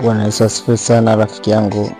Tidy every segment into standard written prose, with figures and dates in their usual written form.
Bwana Yesu asifiwe sana rafiki yangu.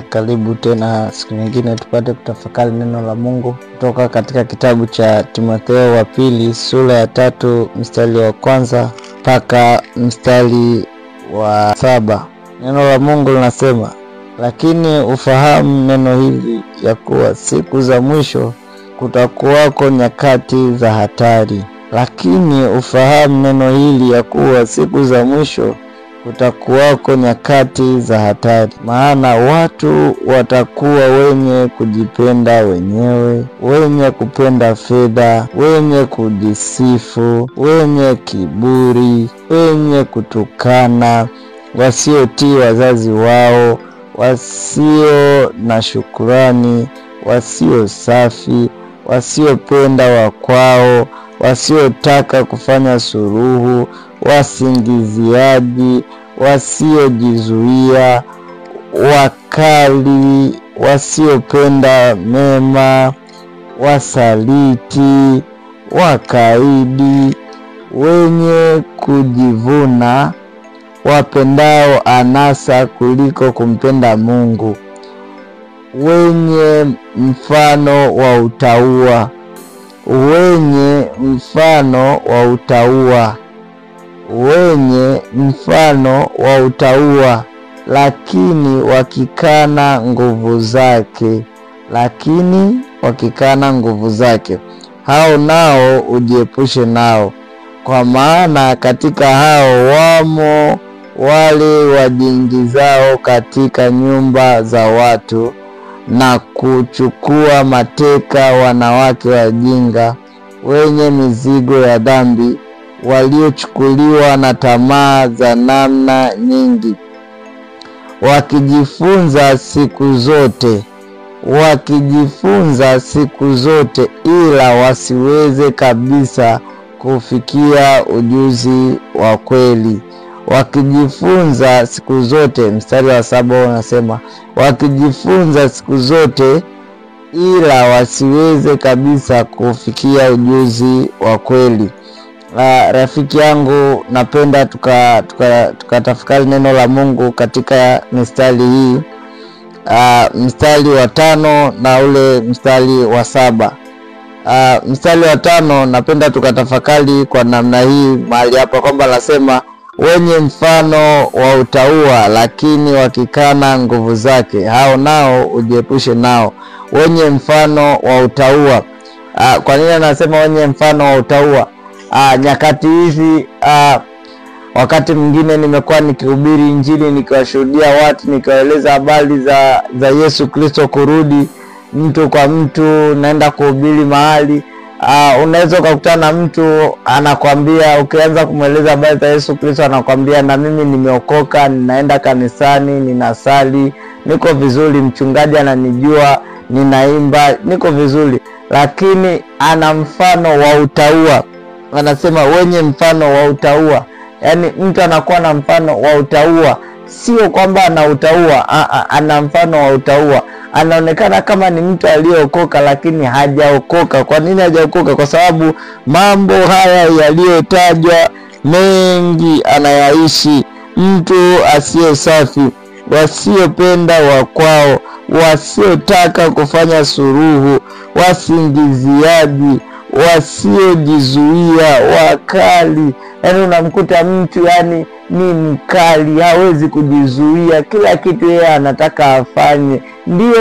Karibu tena siku nyingine tupate kutafakari neno la Mungu kutoka katika kitabu cha Timotheo wa pili sura ya 3 mstari wa 1 mpaka mstari wa 7. Neno la Mungu linasema, lakini ufahamu neno hili ya kuwa siku za mwisho kutakuwako nyakati za hatari. Lakini ufahamu neno hili ya kuwa siku za mwisho kutakuwako nyakati za hatari. Maana watu watakuwa wenye kujipenda wenyewe, wenye kupenda fedha, wenye kujisifu, wenye kiburi, wenye kutukana, wasiotii wazazi wao, wasio na shukurani, wasio safi, wasiopenda wakwao, wasiotaka kufanya suluhu, wasingiziaji, wasiojizuia, wakali, wasiopenda mema, wasaliti, wakaidi, wenye kujivuna, wapendao anasa kuliko kumpenda Mungu, wenye mfano wa utauwa, wenye mfano wa utauwa, wenye mfano wa utauwa, lakini wakikana nguvu zake, lakini wakikana nguvu zake, hao nao ujiepushe nao. Kwa maana katika hao wamo wale wajiingizao katika nyumba za watu na kuchukua mateka wanawake wajinga wenye mizigo ya dhambi, waliochukuliwa na tamaa za namna nyingi, wakijifunza siku zote, wakijifunza siku zote, ila wasiweze kabisa kufikia ujuzi wa kweli. Wakijifunza siku zote, mstari wa 7 unasema wakijifunza siku zote ila wasiweze kabisa kufikia ujuzi wa kweli. Rafiki yangu, napenda tukatafakari neno la Mungu katika mistari hii, mstari wa 5 na ule mstari wa 7. Mstari wa 5 napenda tukatafakari kwa namna hii mahali hapa kwamba nasema wenye mfano wa utauwa lakini wakikana nguvu zake, hao nao ujiepushe nao. Wenye mfano wa utauwa. Kwa nini anasema wenye mfano wa utauwa? Nyakati hizi wakati mwingine nimekuwa nikihubiri Injili, nikiwashuhudia watu, nikiwaeleza habari za Yesu Kristo kurudi, mtu kwa mtu, naenda kuhubiri mahali. Unaweza ukakutana na mtu anakwambia, ukianza kumweleza habari za Yesu Kristo anakwambia na mimi nimeokoka, ninaenda kanisani, ninasali, niko vizuri, mchungaji ananijua, ninaimba, niko vizuri. Lakini ana mfano wa utauwa. Anasema wenye mfano wa utauwa. Yaani mtu anakuwa na mfano wa utauwa, sio kwamba ana utauwa, ana mfano wa utauwa. Anaonekana kama ni mtu aliyeokoka lakini hajaokoka. Kwa nini hajaokoka? Kwa sababu mambo haya yaliyotajwa mengi anayaishi. Mtu asiye safi, wasiopenda wakwao, wasiotaka kufanya suluhu, wasingiziaji, wasiojizuia, wakali. Yaani unamkuta mtu yani ni mkali, hawezi kujizuia, kila kitu yeye anataka afanye. Ndio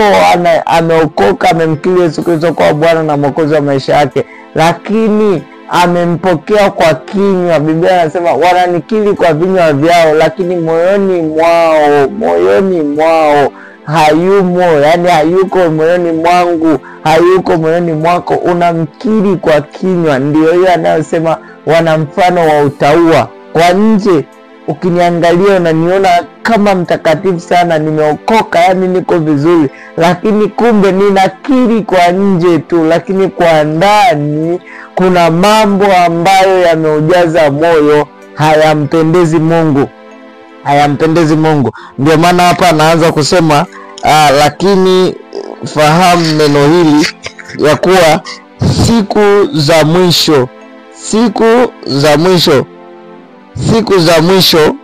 ameokoka, amemkiri Yesu Kristo kwa Bwana na Mwokozi wa maisha yake, lakini amempokea kwa kinywa. Biblia inasema wananikiri kwa vinywa vyao, lakini moyoni mwao, moyoni mwao hayumo. Yani hayuko moyoni mwangu, hayuko moyoni mwako. Unamkiri kwa kinywa. Ndio hiyo anayosema wana mfano wa utauwa. Kwa nje ukiniangalia unaniona kama mtakatifu sana, nimeokoka, yani niko vizuri, lakini kumbe ninakiri kwa nje tu, lakini kwa ndani kuna mambo ambayo yameujaza moyo, hayampendezi Mungu, hayampendezi Mungu. Ndio maana hapa anaanza kusema lakini fahamu neno hili ya kuwa siku za mwisho, siku za mwisho, siku za mwisho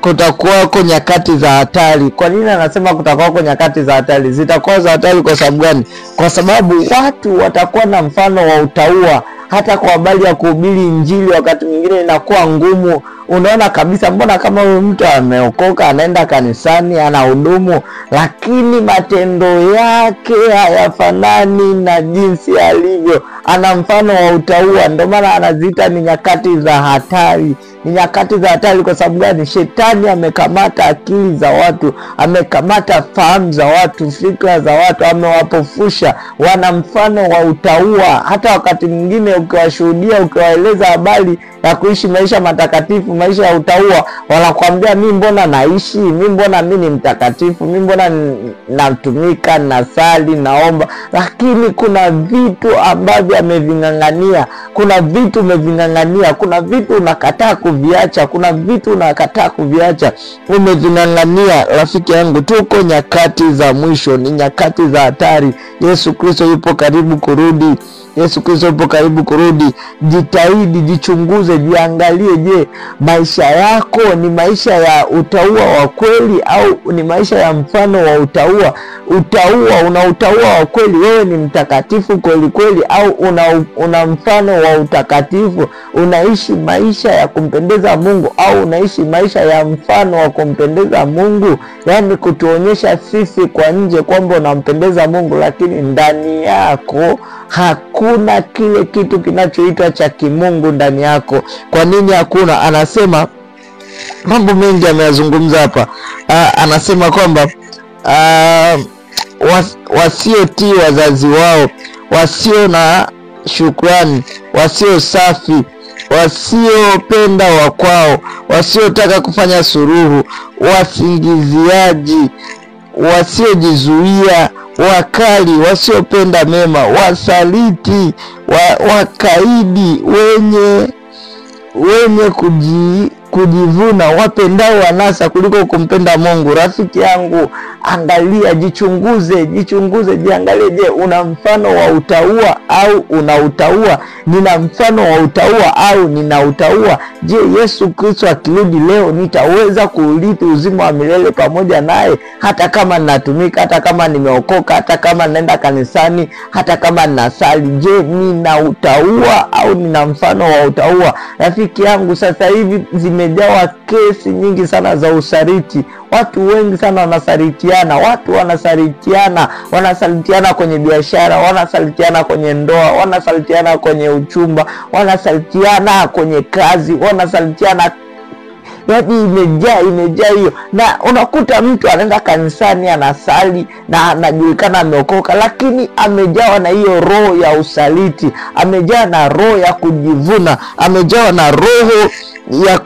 kutakuwako nyakati za hatari. Kwa nini anasema kutakuwako nyakati za hatari? Zitakuwa za hatari kwa sababu gani? Kwa sababu watu watakuwa na mfano wa utaua. Hata kwa habari ya kuhubiri Injili wakati mwingine inakuwa ngumu. Unaona kabisa mbona kama huyu mtu ameokoka, anaenda kanisani, anahudumu, lakini matendo yake hayafanani na jinsi alivyo. Ana mfano wa utaua. Ndio maana anaziita ni nyakati za hatari. Ni nyakati za hatari kwa sababu gani? Shetani amekamata akili za watu, amekamata fahamu za watu, fikra za watu, amewapofusha. Wana mfano wa utaua. Hata wakati mwingine ukiwashuhudia, ukiwaeleza habari ya kuishi maisha matakatifu, maisha ya utaua, wanakuambia mimi mbona naishi, mimi mbona mimi ni mtakatifu, mimi mbona natumika, nasali, naomba. Lakini kuna vitu ambavyo amevingangania, kuna vitu umevingangania, kuna vitu unakataa kuviacha, kuna vitu unakataa kuviacha, umevingangania. Rafiki yangu, tuko nyakati za mwisho, ni nyakati za hatari. Yesu Kristo yupo karibu kurudi. Yesu Kristo yupo karibu kurudi. Jitahidi, jichunguze, jiangalie. Je, maisha yako ni maisha ya utaua wa kweli au ni maisha ya mfano wa utaua? Utaua, una utaua wa kweli? Wewe ni mtakatifu kweli kweli au una mfano wa utakatifu? Unaishi maisha ya kumpendeza Mungu au unaishi maisha ya mfano wa kumpendeza Mungu? Yaani kutuonyesha sisi kwa nje kwamba unampendeza Mungu, lakini ndani yako hakuna kile kitu kinachoitwa cha kimungu ndani yako. Kwa nini hakuna? Anasema mambo mengi ameyazungumza hapa. Anasema kwamba wasiotii wazazi wao, wasio na shukrani, wasio safi, wasiopenda wakwao, wasiotaka kufanya suruhu, wasingiziaji, wasiojizuia, wakali, wasiopenda mema, wasaliti, wakaidi, wenye kujivuna, wapendao anasa kuliko kumpenda Mungu. Rafiki yangu, angalia, jichunguze, jichunguze, jiangalie. Je, una mfano wa utaua au una utaua? Nina mfano wa utaua au nina utaua? Je, Yesu Kristo akirudi leo nitaweza kuurithi uzima wa milele pamoja naye? Hata kama ninatumika, hata kama nimeokoka, hata kama naenda kanisani, hata kama ninasali, je, nina utaua au nina mfano wa utaua? Rafiki yangu, sasa hivi zimejawa kesi nyingi sana za usaliti. Watu wengi sana wanasalitiana, watu wanasalitiana, wanasalitiana kwenye biashara, wanasalitiana kwenye ndoa, wanasalitiana kwenye uchumba, wanasalitiana kwenye kazi, wanasalitiana. Yaani imejaa hiyo. Na unakuta mtu anaenda kanisani, anasali na anajulikana ameokoka, lakini amejawa na hiyo roho ya usaliti, amejawa na roho ya kujivuna, amejawa na roho ya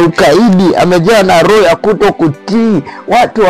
ukaidi, amejawa na roho ya kutokutii. Watu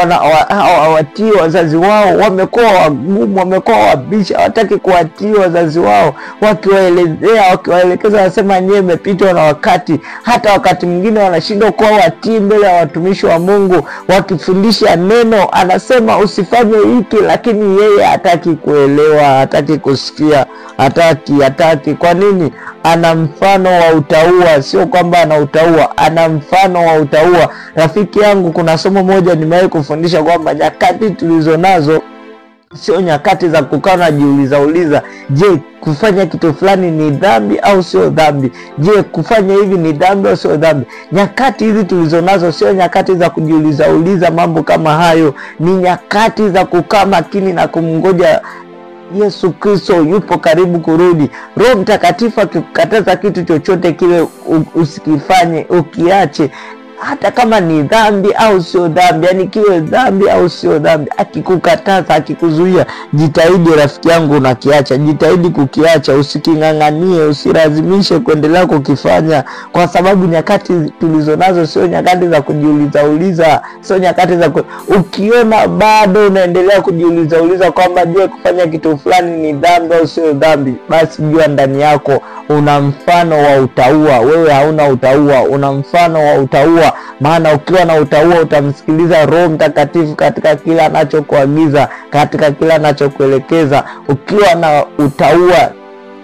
hawatii wazazi wao, wamekuwa wagumu, wamekuwa wabishi, hawataki kuwatii wazazi wao. Wakiwaelezea, wakiwaelekeza, wanasema nyewe mmepitwa na wakati. Hata wakati mwingine wanashindwa kuwa watii mbele ya watumishi wa Mungu. Wakifundisha neno, anasema usifanye hiki, lakini yeye hataki kuelewa, hataki kusikia, hataki. Kwa nini? Ana mfano wa utaua. Sio kwamba ana utaua, ana mfano wa utaua. Rafiki yangu, kuna somo moja nimewahi kufundisha kwamba nyakati tulizonazo sio nyakati za kukaa na jiuliza uliza, je, kufanya kitu fulani ni dhambi au sio dhambi? Je, kufanya hivi ni dhambi au sio dhambi? Nyakati hizi tulizonazo sio nyakati za kujiuliza uliza mambo kama hayo. Ni nyakati za kukaa makini na kumngoja Yesu Kristo yupo karibu kurudi. Roho Mtakatifu akikukataza kitu chochote kile, usikifanye, ukiache. Hata kama ni dhambi au sio dhambi, yani kiwe dhambi au sio dhambi, akikukataza, akikuzuia, jitahidi rafiki yangu unakiacha. Jitahidi kukiacha, usikinganganie, usilazimishe kuendelea kukifanya, kwa sababu nyakati tulizonazo sio nyakati za kujiuliza uliza, sio nyakati za ukiona bado unaendelea kujiuliza uliza kwamba je, kufanya kitu fulani ni dhambi au sio dhambi, basi jua ndani yako una mfano wa utaua. Wewe hauna utaua, una mfano wa utaua. Maana ukiwa na utaua utamsikiliza Roho Mtakatifu katika kila anachokuagiza, katika kila anachokuelekeza. Ukiwa na utaua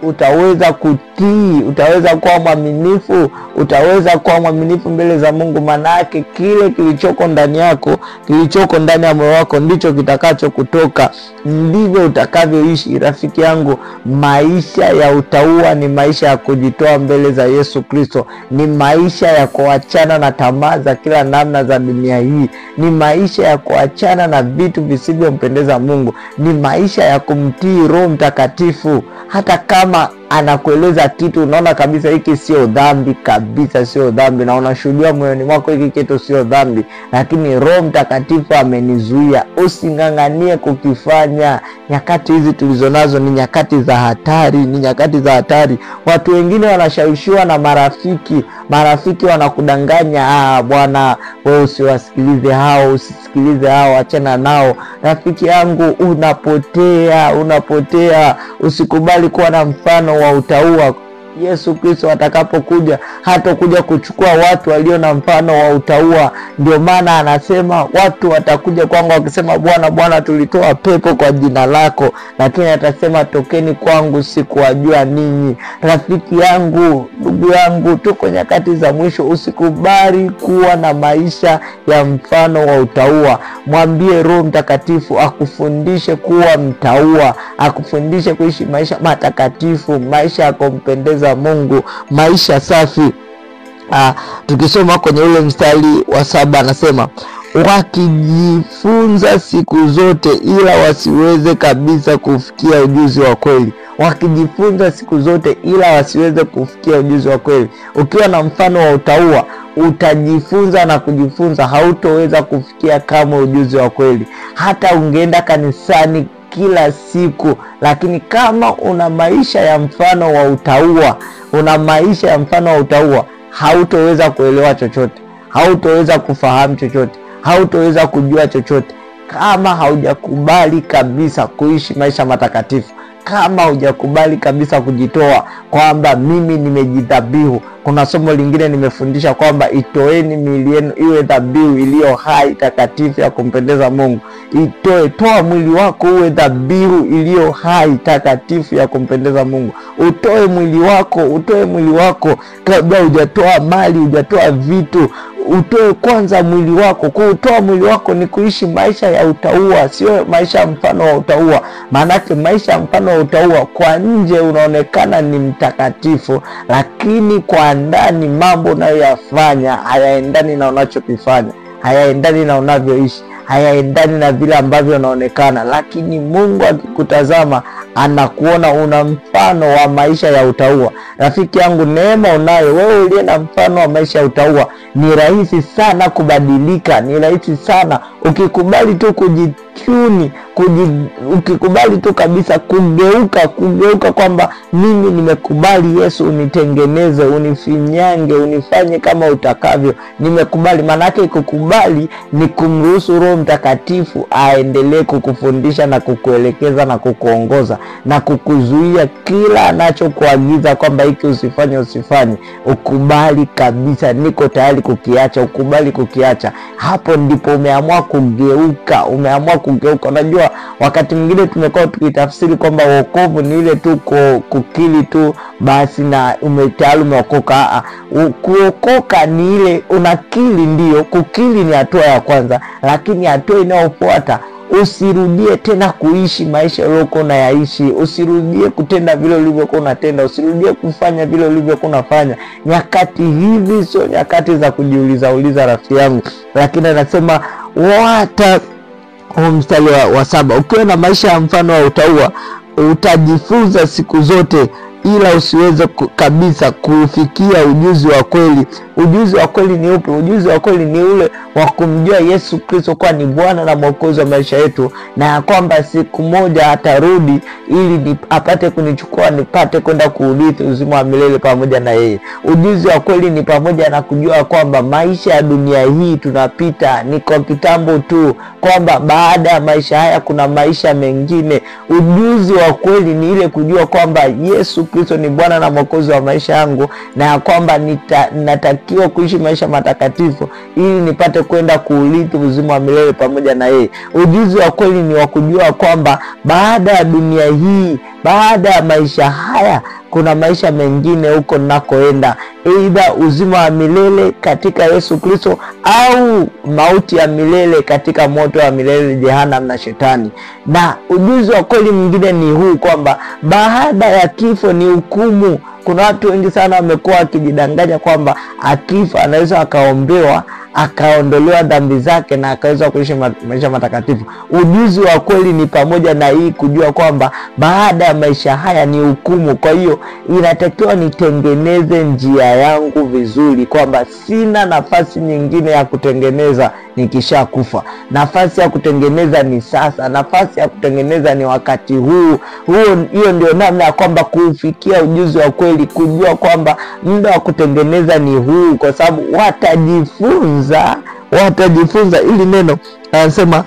Utaweza kutii, utaweza kuwa mwaminifu, utaweza kuwa mwaminifu mbele za Mungu. Manake kile kilichoko ndani yako, kilichoko ndani ya moyo wako ndicho kitakacho kutoka, ndivyo utakavyoishi. Rafiki yangu, maisha ya utauwa ni maisha ya kujitoa mbele za Yesu Kristo, ni maisha ya kuachana na tamaa za kila namna za dunia hii, ni maisha ya kuachana na vitu visivyompendeza Mungu, ni maisha ya kumtii Roho Mtakatifu. Hata kama anakueleza kitu unaona kabisa hiki sio dhambi kabisa, sio dhambi, na unashuhudia moyoni mwako hiki kitu sio dhambi, lakini Roho Mtakatifu amenizuia, using'ang'anie kukifanya. Nyakati hizi tulizonazo ni nyakati za hatari, ni nyakati za hatari. Watu wengine wanashawishiwa na marafiki, marafiki wanakudanganya, bwana wewe usiwasikilize hao, usisikilize hao, achana nao. Rafiki yangu, unapotea, unapotea. Usikubali kuwa na mfano wa utauwa. Yesu Kristo atakapokuja hatakuja kuchukua watu walio na mfano wa utauwa. Ndio maana anasema watu watakuja kwangu wakisema, Bwana Bwana, tulitoa pepo kwa jina lako, lakini atasema tokeni kwangu, sikuwajua ninyi. Rafiki yangu, ndugu yangu, tuko nyakati za mwisho. Usikubali kuwa na maisha ya mfano wa utauwa. Mwambie Roho Mtakatifu akufundishe kuwa mtauwa, akufundishe kuishi maisha matakatifu, maisha ya kumpendeza Mungu, maisha safi. Tukisoma kwenye ule mstari wa 7 anasema wakijifunza siku zote ila wasiweze kabisa kufikia ujuzi wa kweli. Wakijifunza siku zote ila wasiweze kufikia ujuzi wa kweli. Ukiwa na mfano wa utauwa utajifunza na kujifunza, hautoweza kufikia kamwe ujuzi wa kweli. Hata ungeenda kanisani kila siku, lakini kama una maisha ya mfano wa utauwa, una maisha ya mfano wa utauwa, hautoweza kuelewa chochote, hautoweza kufahamu chochote, hautoweza kujua chochote kama haujakubali kabisa kuishi maisha matakatifu, kama hujakubali kabisa kujitoa kwamba mimi nimejidhabihu. Kuna somo lingine nimefundisha kwamba itoeni miili yenu iwe dhabihu iliyo hai, takatifu, ya kumpendeza Mungu. Itoe, toa mwili wako uwe dhabihu iliyo hai, takatifu, ya kumpendeza Mungu. Utoe mwili wako, utoe mwili wako kabla hujatoa mali, hujatoa vitu. Utoe kwanza mwili wako. Kuutoa mwili wako ni kuishi maisha ya utauwa, sio maisha mfano wa utauwa. Maanake maisha mfano wa utauwa kwa nje unaonekana ni mtakatifu, lakini kwa ndani mambo unayoyafanya hayaendani na unachokifanya, hayaendani na unavyoishi, hayaendani na vile ambavyo unaonekana. Lakini Mungu akikutazama anakuona una mfano wa maisha ya utauwa. Rafiki yangu, neema unayo wewe uliye na mfano wa maisha ya utauwa, ni rahisi sana kubadilika, ni rahisi sana ukikubali tu kujituni, ukikubali tu kabisa kugeuka, kugeuka kwamba mimi nimekubali Yesu unitengeneze, unifinyange, unifanye kama utakavyo, nimekubali. Maanake kukubali ni kumruhusu Roho Mtakatifu aendelee kukufundisha na kukuelekeza na kukuongoza na kukuzuia kila anachokuagiza kwamba hiki usifanye, usifanye. Ukubali kabisa, niko tayari kukiacha, ukubali kukiacha. Hapo ndipo umeamua kugeuka, umeamua kugeuka. Unajua wakati mwingine tumekuwa tukitafsiri kwamba wokovu ni ile tu kukili tu basi na tayari umeokoka. Kuokoka ni ile unakili, ndio kukili ni hatua ya kwanza, lakini hatua inayofuata usirudie tena kuishi maisha uliokuwa unayaishi, usirudie kutenda vile ulivyokuwa unatenda, usirudie kufanya vile ulivyokuwa unafanya. Nyakati hizi sio nyakati za kujiuliza uliza, rafiki yangu. Lakini anasema wata mstari wa 7, ukiwa na maisha ya mfano wa utauwa utajifunza siku zote ila usiweze kabisa kufikia ujuzi wa kweli. Ujuzi wa kweli ni upi? Ujuzi wa kweli ni ule wa kumjua Yesu Kristo kuwa ni Bwana na Mwokozi wa maisha yetu, na ya kwamba siku moja atarudi ili apate kunichukua nipate kwenda kuurithi uzima wa milele pamoja na yeye. Ujuzi wa kweli ni pamoja na kujua kwamba maisha ya dunia hii tunapita ni kwa kitambo tu, kwamba baada ya maisha haya kuna maisha mengine. Ujuzi wa kweli ni ile kujua kwamba Yesu Kristo ni Bwana na Mwokozi wa maisha yangu, na ya kwamba natakiwa Ninatakiwa kuishi maisha matakatifu ili nipate kwenda kuurithi uzima wa milele pamoja na yeye. Ujuzi wa kweli ni wa kujua kwamba baada ya dunia hii, baada ya maisha haya, kuna maisha mengine huko ninakoenda, aidha uzima wa milele katika Yesu Kristo au mauti ya milele katika moto wa milele jehanamu na shetani. Na ujuzi wa kweli mwingine ni huu kwamba baada ya kifo ni hukumu. Kuna watu wengi sana wamekuwa wakijidanganya kwamba akifa anaweza akaombewa akaondolewa dhambi zake na akaweza kuishi maisha matakatifu. Ujuzi wa kweli ni pamoja na hii kujua kwamba baada ya maisha haya ni hukumu. Kwa hiyo inatakiwa nitengeneze njia yangu vizuri, kwamba sina nafasi nyingine ya kutengeneza nikishakufa. Nafasi ya kutengeneza ni sasa, nafasi ya kutengeneza ni wakati huu. Hiyo ndio namna ya kwamba kufikia ujuzi wa kweli, kujua kwamba muda wa kutengeneza ni huu, kwa sababu watajifunza. Ili neno anasema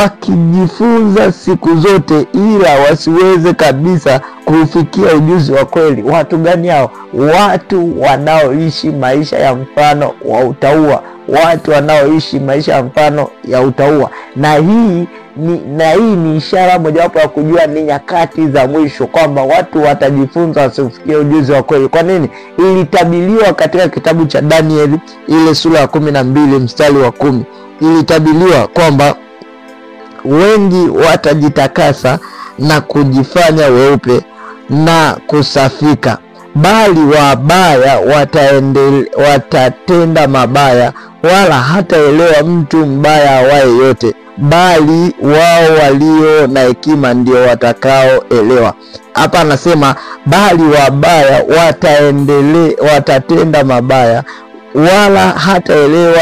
wakijifunza siku zote ila wasiweze kabisa kufikia ujuzi wa kweli. Watu gani hao? Watu wanaoishi maisha ya mfano wa utauwa, watu wanaoishi maisha ya mfano ya utauwa. Na hii ni ishara mojawapo ya kujua ni nyakati za mwisho, kwamba watu watajifunza wasifikie ujuzi wa kweli. Kwa nini? Ilitabiliwa katika kitabu cha Danieli ile sura ya 12 mstari wa 10. Ilitabiliwa kwamba wengi watajitakasa na kujifanya weupe na kusafika, bali wabaya watatenda mabaya, wala hataelewa mtu mbaya awaye yote, bali wao walio na hekima ndio watakaoelewa. Hapa anasema bali wabaya watatenda mabaya, wala hataelewa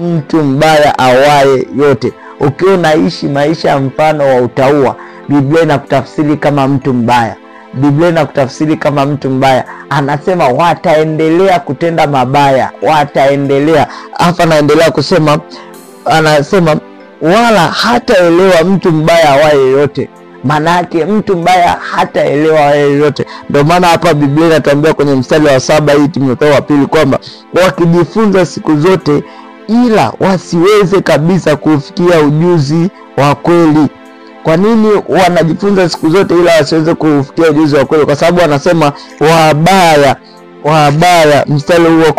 mtu mbaya awaye yote. Ukiwa unaishi maisha mfano wa utauwa, Biblia inakutafsiri kama mtu mbaya. Biblia inakutafsiri kama mtu mbaya. Anasema wataendelea kutenda mabaya, wataendelea. Hapa anaendelea kusema, anasema wala hataelewa mtu mbaya awaye yote. Maana yake mtu mbaya hataelewa yote. Ndio maana hapa Biblia inatuambia kwenye mstari wa 7 hii Timotheo wa pili kwamba wakijifunza siku zote ila wasiweze kabisa kufikia ujuzi wa kweli. Kwa nini wanajifunza siku zote ila wasiweze kufikia ujuzi wa kweli? Kwa sababu wanasema wabaya, mstari huu wa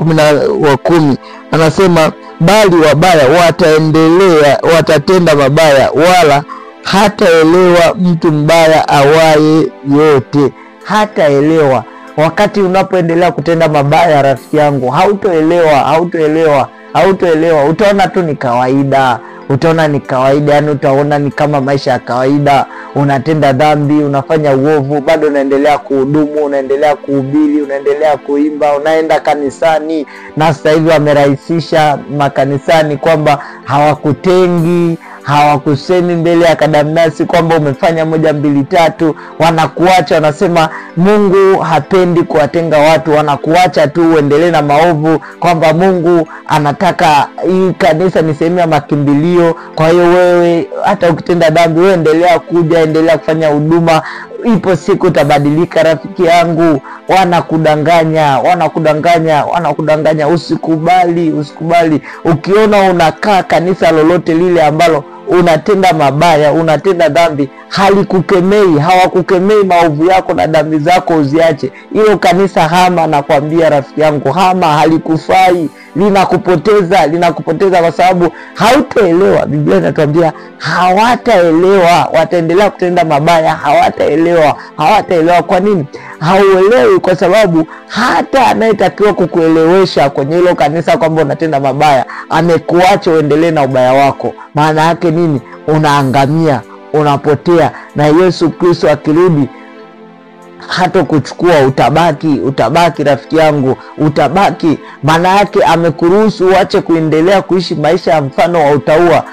10 anasema bali wabaya wataendelea, watatenda mabaya, wala hataelewa mtu mbaya awaye yote. Hataelewa. Wakati unapoendelea kutenda mabaya, rafiki yangu, hautoelewa, hautoelewa, hautoelewa. Utaona tu ni kawaida, utaona ni kawaida, yani utaona ni kama maisha ya kawaida. Unatenda dhambi, unafanya uovu, bado unaendelea kuhudumu, unaendelea kuhubiri, unaendelea kuimba, unaenda kanisani. Na sasa hivi wamerahisisha makanisani kwamba hawakutengi, hawakusemi mbele ya kadamnasi kwamba umefanya 1 2 3. Wanakuacha, wanasema Mungu hapendi kuwatenga watu, wanakuacha tu uendelee na maovu, kwamba Mungu anataka hii kanisa ni sehemu ya makimbilio. Kwa hiyo wewe hata ukitenda dhambi, wewe endelea kuja, endelea kufanya huduma, ipo siku utabadilika rafiki yangu. Wanakudanganya, wanakudanganya, wanakudanganya. Usikubali, usikubali. Ukiona unakaa kanisa lolote lile ambalo unatenda mabaya, unatenda dhambi, halikukemei, hawakukemei maovu yako na dhambi zako, uziache. Hilo kanisa hama, nakwambia rafiki yangu, hama, halikufai, linakupoteza, linakupoteza, kwa sababu hautoelewa. Biblia inatuambia hawataelewa, wataendelea kutenda mabaya, hawataelewa, hawataelewa. Kwa nini hauelewi? Kwa sababu hata anayetakiwa kukuelewesha kwenye hilo kanisa kwamba unatenda mabaya amekuacha uendelee na ubaya wako. Maana yake nini? Unaangamia, unapotea. Na Yesu Kristo akirudi hata kuchukua, utabaki, utabaki rafiki yangu, utabaki. Maana yake amekuruhusu uache kuendelea kuishi maisha ya mfano wa utauwa.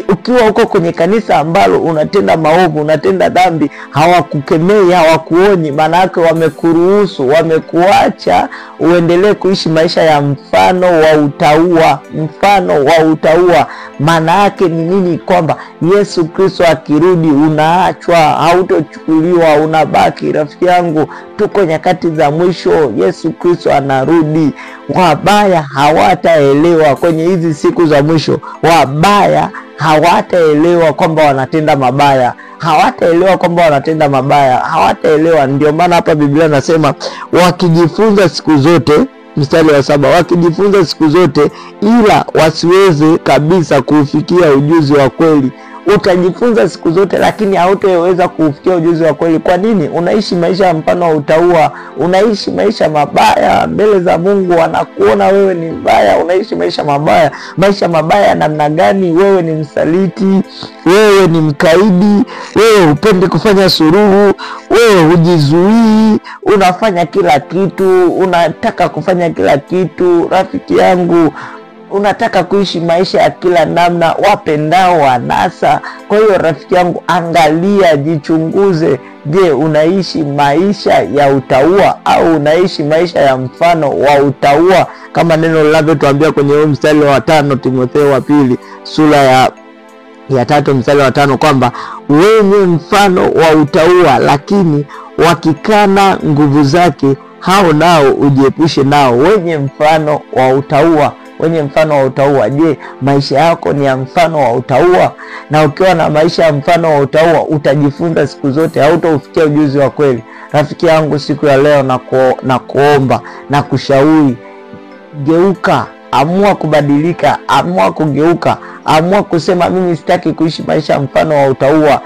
Ukiwa huko kwenye kanisa ambalo unatenda maovu, unatenda dhambi, hawakukemei, hawakuonyi, maana yake wamekuruhusu, wamekuacha uendelee kuishi maisha ya mfano wa utauwa, mfano wa utauwa. Maana yake ni nini? Kwamba Yesu Kristo akirudi unaachwa, hautochukuliwa, unabaki rafiki yangu, tuko nyakati za mwisho. Yesu Kristo anarudi. Wabaya hawataelewa kwenye hizi siku za mwisho. Wabaya hawataelewa kwamba wanatenda mabaya, hawataelewa kwamba wanatenda mabaya, hawataelewa. Ndio maana hapa Biblia inasema wakijifunza siku zote, mstari wa 7, wakijifunza siku zote ila wasiweze kabisa kufikia ujuzi wa kweli. Utajifunza siku zote lakini hautaweza kufikia ujuzi wa kweli. Kwa nini? Unaishi maisha ya mfano wa utaua, unaishi maisha mabaya mbele za Mungu, anakuona wewe ni mbaya, unaishi maisha mabaya. Maisha mabaya namna gani? Wewe ni msaliti, wewe ni mkaidi, wewe hupendi kufanya suluhu, wewe hujizuii, unafanya kila kitu, unataka kufanya kila kitu. Rafiki yangu, unataka kuishi maisha ya kila namna, wapendao wanasa. Kwa hiyo rafiki yangu, angalia, jichunguze. Je, unaishi maisha ya utaua au unaishi maisha ya mfano wa utaua, kama neno linavyotuambia kwenye mstari wa 5 Timotheo wa pili sura ya 3 mstari wa 5, kwamba wenye mfano wa utaua lakini wakikana nguvu zake, hao nao ujiepushe nao. Wenye mfano wa utaua, wenye mfano wa utaua. Je, maisha yako ni ya mfano wa utaua? Na ukiwa na maisha ya mfano wa utaua, utajifunza siku zote, hautaufikia ujuzi wa kweli. Rafiki yangu, siku ya leo na kuomba na kushauri, geuka, amua kubadilika, amua kugeuka, amua kusema mimi sitaki kuishi maisha mfano wa utaua.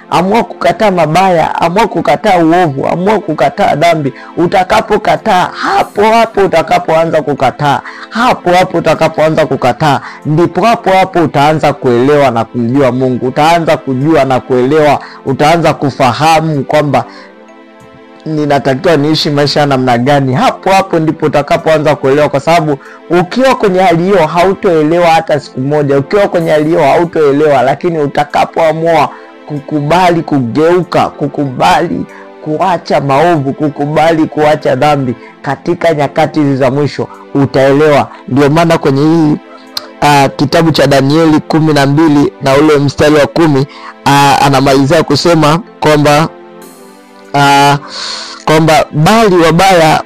Amua kukataa mabaya, amua kukataa uovu, amua kukataa dhambi. Utakapokataa, hapo hapo utakapoanza kukataa, hapo hapo utakapoanza kukataa, ndipo hapo hapo utaanza kuelewa na kumjua Mungu. Utaanza kujua na kuelewa, utaanza kufahamu kwamba ninatakiwa niishi maisha namna gani. Hapo hapo ndipo utakapoanza kuelewa, kwa sababu ukiwa kwenye hali hiyo hautoelewa hata siku moja. Ukiwa kwenye hali hiyo hautoelewa, lakini utakapoamua kukubali kugeuka, kukubali kuacha maovu, kukubali kuacha dhambi katika nyakati hizi za mwisho, utaelewa. Ndio maana kwenye hii kitabu cha Danieli 12 na ule mstari wa 10 anamalizia kusema kwamba bali wabaya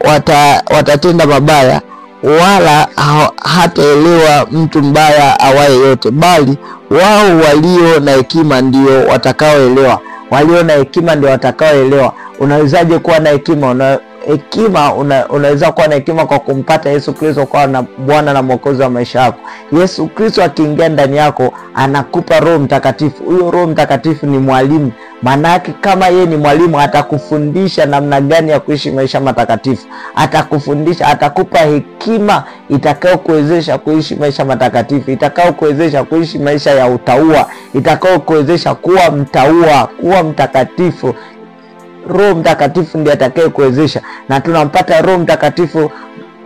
watatenda mabaya, wala hataelewa mtu mbaya awaye yote, bali wao walio na hekima ndio watakaoelewa. Walio na hekima ndio watakaoelewa. Unawezaje kuwa na hekima? Unaweza kuwa na hekima kwa kumpata Yesu Kristo kwa na Bwana na Mwokozi wa maisha yako. Yesu Kristo akiingia ndani yako, anakupa Roho Mtakatifu. Huyo Roho Mtakatifu ni mwalimu. Maana kama yeye ni mwalimu, atakufundisha namna gani ya kuishi maisha matakatifu. Atakufundisha, atakupa hekima itakayokuwezesha kuishi maisha matakatifu, itakayokuwezesha kuishi maisha ya utaua, itakayokuwezesha kuwa mtaua, kuwa mtakatifu. Roho Mtakatifu ndiye atakayekuwezesha, na tunampata Roho Mtakatifu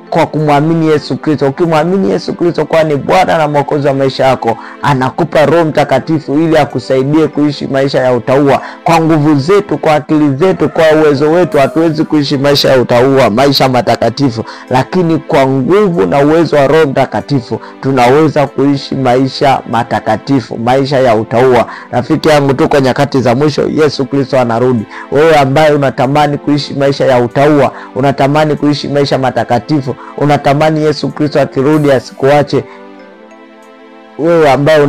kwa kumwamini Yesu Kristo. Ukimwamini Yesu Kristo kwa ni Bwana na Mwokozi wa maisha yako, anakupa Roho Mtakatifu ili akusaidie kuishi maisha ya utaua. Kwa nguvu zetu, kwa akili zetu, kwa uwezo wetu hatuwezi kuishi maisha ya utaua, maisha matakatifu, lakini kwa nguvu na uwezo wa Roho Mtakatifu tunaweza kuishi maisha matakatifu, maisha ya utaua. Rafiki yangu, tuko nyakati za mwisho, Yesu Kristo anarudi. Wewe ambaye unatamani kuishi maisha ya utaua, unatamani kuishi maisha matakatifu, unatamani Yesu Kristo akirudi asikuache, wewe ambaye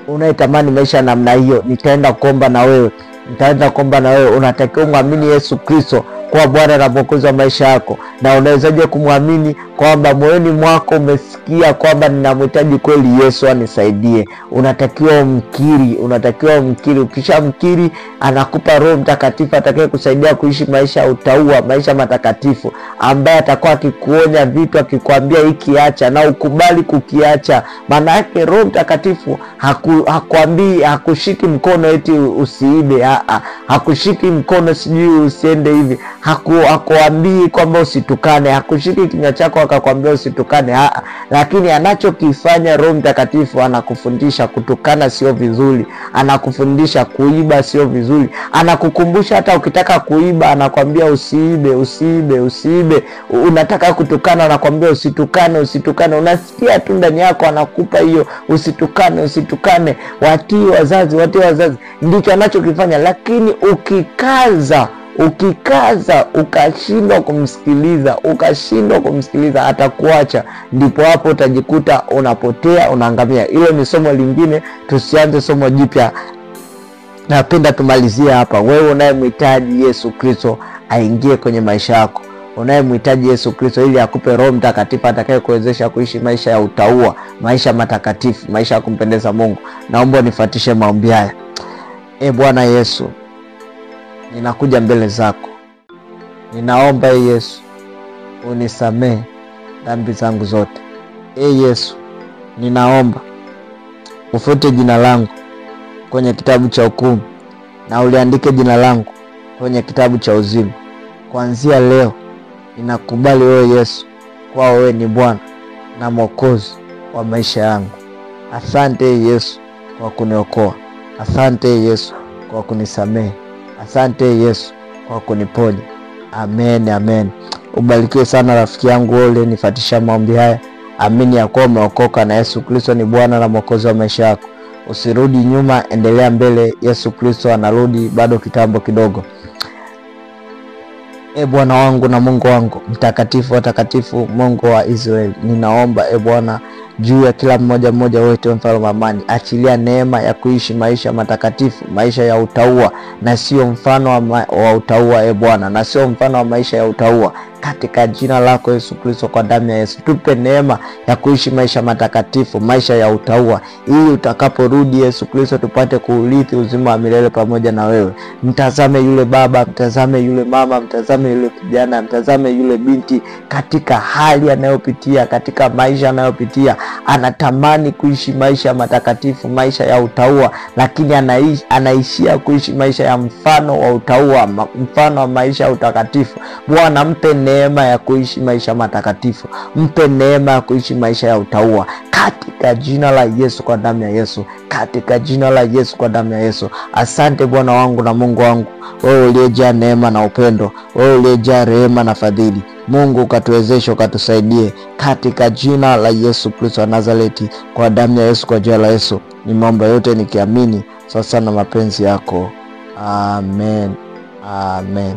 unayetamani maisha namna hiyo, nitaenda kuomba na wewe. Nitaenda kuomba na wewe. Unatakiwa muamini Yesu Kristo kwa Bwana na Mwokozi wa maisha yako. Na unawezaje kumwamini? Kwamba moyoni mwako umesikia kwamba ninamhitaji kweli Yesu anisaidie. Unatakiwa umkiri, unatakiwa umkiri. Ukishamkiri, anakupa Roho Mtakatifu atakayekusaidia kuishi maisha ya utaua, maisha matakatifu, ambaye atakuwa akikuonya vitu, akikwambia hiki acha na ukubali kukiacha. Maana yake Roho Mtakatifu hakuambii, hakushiki mkono eti usiibe, hakushiki mkono sijui usiende hivi. Hakuambii kwamba usitukane, hakushiki kinywa chako akakwambia usitukane, lakini anachokifanya Roho Mtakatifu anakufundisha kutukana sio vizuri, anakufundisha kuiba sio vizuri, anakukumbusha hata ukitaka kuiba anakwambia usiibe, usiibe, usiibe. Unataka kutukana anakwambia usitukane, usitukane. Unasikia tu ndani yako anakupa hiyo usitukane, usitukane, watii wazazi, watii wazazi. Ndicho anachokifanya. Lakini ukikaza ukashindwa kumsikiliza, atakuacha. Ndipo hapo utajikuta unapotea, unaangamia. Hilo ni somo lingine, tusianze somo jipya. Napenda tumalizie hapa. Wewe unayemhitaji Yesu Kristo aingie kwenye maisha yako, unayemhitaji Yesu Kristo ili akupe Roho Mtakatifu atakayekuwezesha kuishi maisha ya utauwa, maisha matakatifu, maisha ya kumpendeza Mungu, naomba unifuatishe maombi haya. Bwana Yesu, ninakuja mbele zako. Ninaomba Yesu unisamehe dhambi zangu zote. Yesu, ninaomba ufute jina langu kwenye kitabu cha hukumu na uliandike jina langu kwenye kitabu cha uzima. Kuanzia leo ninakubali wewe Yesu kwa wewe ni Bwana na Mwokozi wa maisha yangu. Asante Yesu kwa kuniokoa. Asante Yesu kwa kunisamehe. Asante Yesu kwa kuniponya. Amen, amen. Ubarikiwe sana rafiki yangu wewe uliyenifuatisha maombi haya. Amini ya kuwa umeokoka na Yesu Kristo ni Bwana na Mwokozi wa maisha yako. Usirudi nyuma, endelea mbele. Yesu Kristo anarudi bado kitambo kidogo. Bwana wangu na Mungu wangu, mtakatifu watakatifu, Mungu wa Israeli, ninaomba Bwana juu ya kila mmoja mmoja wetu, mfalme wa amani, achilia neema ya kuishi maisha matakatifu, maisha ya utauwa na sio mfano wa utauwa, Bwana, na sio mfano wa maisha ya utauwa. Katika jina lako Yesu Kristo, kwa damu ya Yesu, tupe neema ya kuishi maisha matakatifu, maisha ya utauwa, ili utakaporudi Yesu Kristo tupate kuurithi uzima wa milele pamoja na wewe. Mtazame yule baba, mtazame yule mama, mtazame yule kijana, mtazame yule binti katika hali anayopitia, katika maisha anayopitia. Anatamani kuishi maisha matakatifu, maisha ya utauwa, lakini anaishia kuishi maisha ya mfano wa utauwa, mfano wa maisha ya utakatifu. Bwana, mpe neema ya kuishi maisha matakatifu, mpe neema ya kuishi maisha ya utauwa, katika jina la Yesu, kwa damu ya Yesu, katika jina la Yesu, kwa damu ya Yesu. Asante Bwana wangu na Mungu wangu, wewe uliyejaa neema na upendo, wewe uliyejaa rehema na fadhili. Mungu ukatuwezeshe, ukatusaidie, katika jina la Yesu Kristo wa Nazareti, kwa damu ya Yesu, kwa jina la Yesu. Ni mambo yote nikiamini sasa na mapenzi yako. Amen. Amen.